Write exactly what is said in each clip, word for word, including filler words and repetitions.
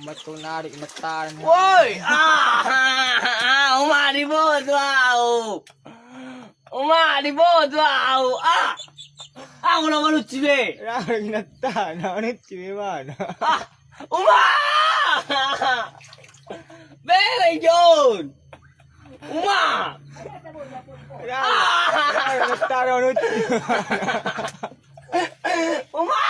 Matu nari matan. Woi! Ah! Ah! Ah! Uma, diboto au! Uma, diboto au! Ah! Aku na manuci be! Rarang na ta na manuci be mana? Ah! Uma! Bere John! Uma! Rarang na ta na manuci be mana? Uma!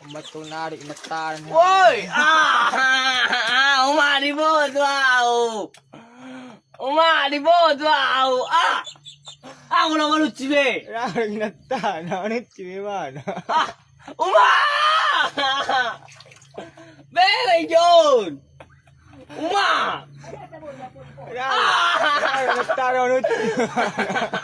Matu nari matan. Woi! Ah! Ah! Ah! Uma, diboto au! Uma, diboto au! Ah! Aku na manuci be! Rarang na ta na manuci be mana? Ah! Uma! Bere John! Uma! Ah! Rarang na ta na manuci be mana?